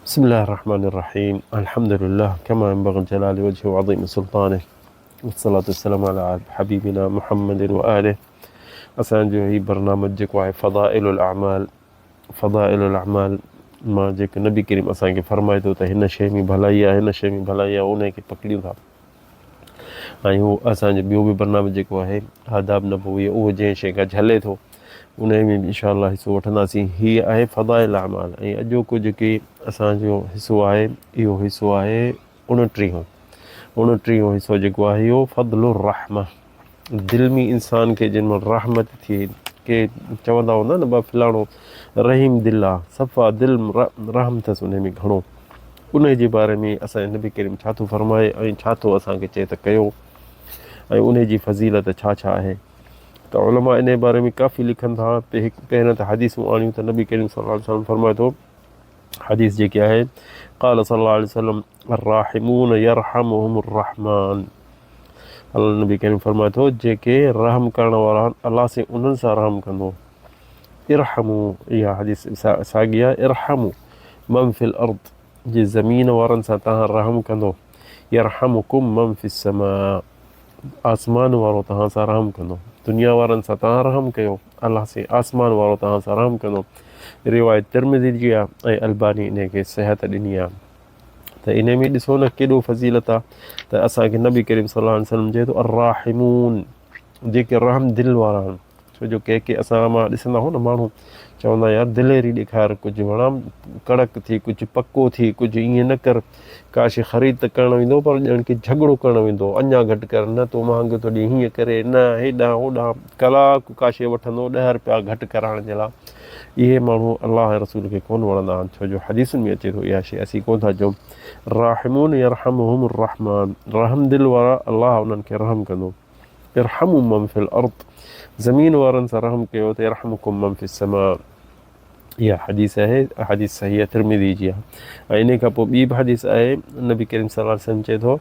بسم الله الرحمن الرحيم الحمد لله كما ينبغي لجلال وجهه وعظيم سلطانه والصلاة والسلام على حبيبنا محمد وآله. اسان جو هي برنامج جيڪو آهي فضائل الاعمال، فضائل الاعمال مان جيڪو نبي ڪريم اسان کي فرمائي ٿو ته هن شيء ۾ ڀلائي آهي، هن شيء ۾ ڀلائي آهي، ان کي پڪڙيون ٿا. ۽ هو اسان جو ٻيو به برنامج جيڪو آهي آداب نبوي، اهو جنهن شيء کان جهلي ٿو ان ۾ به انشاء الله حصو وٺنداسين. هي آهي فضائل اعمال ۽ اڄوڪو جيڪي اسان جو حصو آهي اهو حصو آهي اڻٽيهون، اڻٽيهون حصو جيڪو آهي اهو فضل الرحمه. دل ۾ انسان کي جن مهل رحمت ٿئي، ڪي چوندا هوندا نه با فلاڻو رحيم دل آ، صفا دل رحم اٿس ان ۾ گهڻو، ان جي باري ۾ اسان جو نبي ڪريم ڇا ٿو فرمائي ۽ ڇا ٿو اسان کي چئي ته ڪيو ۽ ان جي فضيلت ڇا ڇا آهي. ته علماء انهي باري ۾ ڪافي لکن ٿا. پهريان ته حديثون آڻيون ته نبي ڪريم صلي الله عليه وسلم فرمائي ٿو، حديث جيڪي آهي قال صلي الله عليه وسلم الراحمون يرحمهم الرحمن، الله نبي ڪريم فرمائي ٿو جيڪي رحم ڪرڻ وارا آهن الله سائين انهن سان رحم ڪندو. ارحمو، اها حديث ساڳي آهي، ارحمو من في الارض، جي زمين وارن سان توهان رحم ڪندو، يرحمڪم من في السماء، آسمان وارو توهان سان رحم ڪندو. دنيا وارن سان توهان رحم ڪيو، الله سائين آسمان وارو توهان سان رحم ڪندو. روايت ترمذي جي آهي ۽ الباني انهي کي صحت ڏني آهي. ته انهي ۾ ڏسو نه ڪيڏو فضيلت آهي ته اسان کي نبي ڪريم صلي الله عليه وسلم چئي ٿو الراحمون، جيڪي رحم دل وارا آهن. ڇو جو ڪي ڪي اسان مان ڏسندا هو نه ماڻهو چوندا يار دليري ڏيکار، ڪجهه وڻام ڪڙڪ ٿي، ڪجهه پڪو ٿي، ڪجهه ائين نه ڪر، ڪا شي خريد ته ڪرڻ ويندو پر ڄڻ ڪي جهڳڙو ڪرڻ ويندو، اڃا گهٽ ڪر، نه تون مهانگو ٿو ڏين، هيئن ڪري، نه هيڏانهن هوڏانهن، ڪلاڪ ڪا شي وٺندو 10 رپيا گهٽ ڪرائڻ جي لاء. اهي ماڻهو الله ۽ رسول کي ڪونه وڻندا آهن، ڇو جو حديثن ۾ اچي ٿو اها شي اسين ڪونه ٿا چئون، الراحمون يرحمهم الرحمن، رحم دل وارا الله انهن کي رحم ڪندو. ارحموا من في الارض، زمين وارن سان رحم ڪيو ته يرحمڪم من في السماء. اها حديث آهي، حديث صحيح ترمذي جي آهي. ۽ انهي کان پوء ٻي به حديث آهي، نبي ڪريم صلي الله عليه وسلم چئي ٿو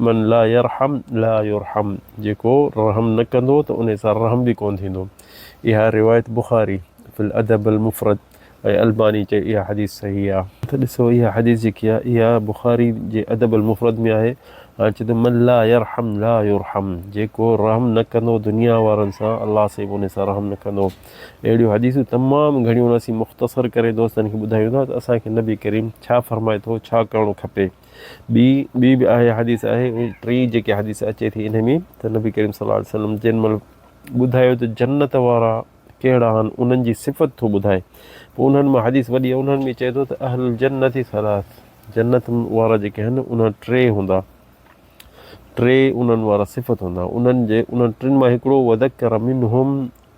من لا يرحم لا يرحم، جيڪو رحم نه ڪندو ته انهي سان رحم به ڪونه ٿيندو. اها روايت بخاري في الادب المفرد ۽ الباني چئي اها حديث صحيح آهي. ته ڏسو اها حديث جيڪي آهي اها بخاري جي ادب المفرد ۾ آهي. هاڻي چئي ٿو من لا يرحم لا يرحم، جيڪو رحم نه ڪندو دنيا وارن سان الله سائين به ان سان رحم نه ڪندو. اهڙيون حديثون تمام گهڻيون آهن، اسين مختصر ڪري دوستن کي ٻڌايون ٿا ته اسان کي نبي ڪريم ڇا فرمائي ٿو، ڇا ڪرڻو کپي. ٻي به آهي حديث آهي، ٽين جيڪي حديث اچي ٿي انهي ۾ ته نبي ڪريم صلي الله عليه وسلم جنهن مهل ٻڌايو ته جنت وارا ڪهڙا آهن انهن جي صفت ٿو ٻڌائي. پوء انهن مان حديث وڏي آهي، انهن ۾ چئي ٿو ته اهل الجنة ثلاث، جنت وارا جيڪي آهن انهن ٽي هوندا، ٽي انهن وارا صفت هوندا، انهن جي انهن ٽن مان هڪڙو وذڪر منهم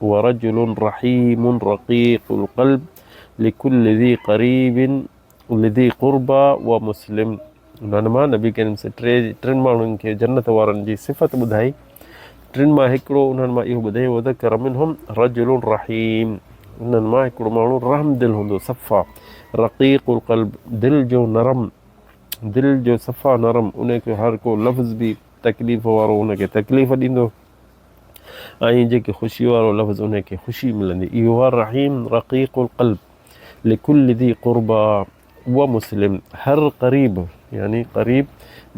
ورجل رحيم رقيق القلب لڪل ذي قريب لذي قربا ومسلم. انهن مان نبي ڪريم صلي ٽي ٽن ماڻهن کي جنت وارن جي صفت ٻڌائي، ٽن مان هڪڙو انهن مان اهو ٻڌائي وذڪر منهم رجل رحيم، انهن مان هڪڙو ماڻهو رحم دل هوندو، صفا رقيق القلب، دل جو نرم، دل جو صفا نرم، ان کي هر ڪو لفظ به تڪليف وارو ان کي تڪليف ڏيندو ۽ جيڪي خوشي وارو لفظ ان کي خوشي ملندي، اهو آهي رحيم رقيق القلب لڪل ذي قربا ومسلم، هر قريب يعني قريب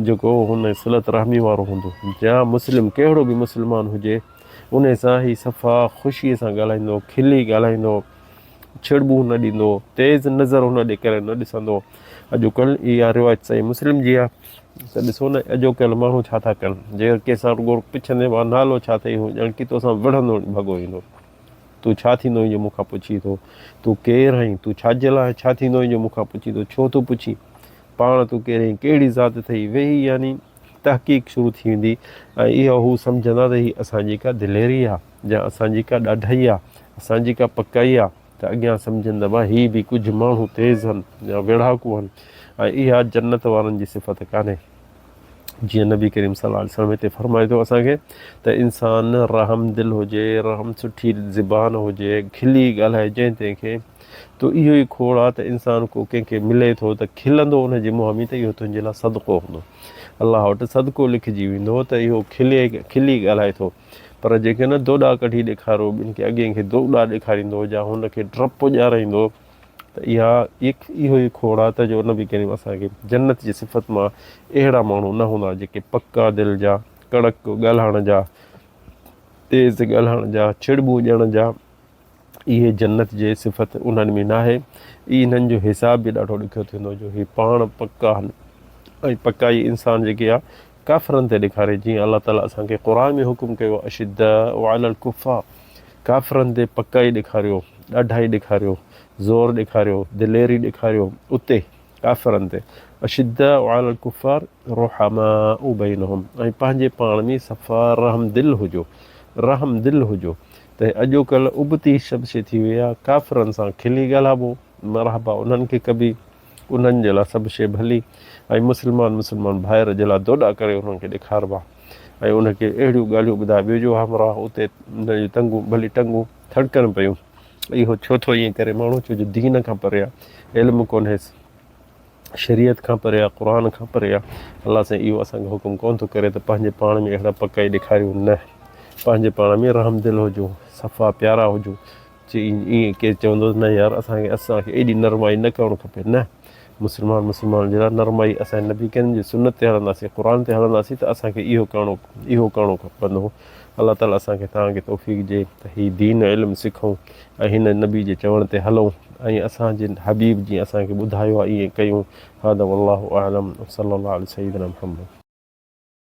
جيڪو هن صلت رحمي وارو هوندو يا مسلم ڪهڙو به مسلمان هجي ان سان هي صفا خوشي سان ڳالهائيندو، کلي ڳالهائيندو، ڇڙٻون نه ڏيندو، تيز نظر هن ڏي ڪري نه ڏسندو. اڄوڪلهه اها روايت صحيح مسلم جي آهي ته ڏسو نه اڄوڪلهه ماڻهو ڇا ٿا ڪن، جي ڪنهن سان رڳو پڇندي ڀا نالو ڇا اٿئي، هو ڄڻ ڪي توسان وڙهندو ڀڳو ايندو. تون ڇا ٿيندو آهين جو مون کان پڇين ٿو؟ تون ڪير آهين؟ تون ڇا جي لاء ڇا ٿيندو آهين جو مون کان پڇين ٿو؟ ڇو ٿو پڇين؟ پاڻ تون ڪير آهين؟ ڪهڙي ذات اٿئي؟ ويهي يعني تحقيق شروع ٿي ويندي ۽ اهو هو سمجهندا ته هي اسان جي ڪا دليري آ يا اسان جي ڪا ڏاڍائي آ، اسان جي ڪا پڪائي آ ته اڳيان سمجهندا ڀا هي به ڪجهه ماڻهو تيز هن يا ويڙهاڪو هن ۽ اها جنت وارن جي صفت ڪانهي. جيئن نبي ڪريم صلي الله عليه وسلم هتي فرمائي ٿو اسان کي ته انسان رحم دل هجي، رحم سٺي زبان هجي، کلي ڳالهائي جنهن تنهن کي، تو اهو ئي کوڙ آ ته انسان ڪو ڪنهن کي ملي ٿو ته کلندو ان جي منهن ۾ ته اهو تنهنجي لاء صدقو هوندو، الله وٽ صدقو لکجي ويندو ته اهو کلي کلي ڳالهائي ٿو. پر جيڪي نه دوڏا ڪڍي ڏيکارو، ٻين کي اڳئين کي دوڏا ڏيکاريندو يا هن کي ڊپ ڏيارائيندو. ته اها اهو ئي کوڙ آهي ته جو نبي ڪريم اسان کي جنت جي صفت مان اهڙا ماڻهو نه هوندا جيڪي پڪا دل جا، ڪڙڪ ڳالهائڻ جا، تيز ڳالهائڻ جا، ڇڙٻون ڏيڻ جا، اهي جنت جي صفت انهن ۾ ناهي. انهن جو حساب به ڏاڍو ڏکيو ٿيندو جو هي پاڻ پڪا آهن ۽ پڪائي انسان جيڪي آهي ڪافرن تي ڏيکاري جيئن الله تعالي اسان کي قرآن ۾ حڪم ڪيو اشداء علی الڪفار ڪافرن تي پڪائي ڏيکاريو، ڏاڍائي ڏيکاريو، زور ڏيکاريو، دليري ڏيکاريو اتي ڪافرن تي اشداء علی الڪفار رحماء بينهم ۽ پنهنجي پاڻ ۾ صفا رحم دل هجو رحم دل هجو ته اڄوڪلهه ابتي شب شي ٿي وئي آهي ڪافرن سان کلي ڳالهائبو مرحبا انهن کي ڪبي انهن جي لاء سڀ شيء ڀلي ۽ مسلمان مسلمان ڀائر جي لاء دوڏا ڪري انهن کي ڏيکاربا ۽ ان کي اهڙيون ڳالهيون ٻڌائبيون جو همراهه اتي ان جون تنگون ڀلي ٽنگون ٿڙڪن پيون. اهو ڇو ٿو ائين ڪري ماڻهو ڇو جو دين کان پري آهي، علم ڪونهيس، شريعت کان پري آهي، قرآن کان پري آهي. الله سائين اهو اسان کي حڪم ڪونه ٿو ڪري ته پنهنجي پاڻ ۾ اهڙا پڪائي ڏيکاريون نه پنهنجي پاڻ ۾ رحم دل هجون، صفا پيارا هجون. چي ائين ڪير چوندو نه يار اسان کي اسان کي ايڏي نرمائي نه ڪرڻ کپي نه مسلمان مسلمان جي لاء نرمائي اسان نبي ڪريم جي سنت تي هلنداسين قرآن تي هلنداسين ته اسان کي اهو ڪرڻو اهو ڪرڻو کپندو الله تعالي اسان کي توهان کي توفيق ڏي ته هي دين علم سکون ۽ هن نبي جي چوڻ تي هلون ۽ اسان جي حبيب جيئن اسان کي ٻڌايو آهي ائين ڪيون هذا والله اعلم وصلي الله علي سيدنا محمد.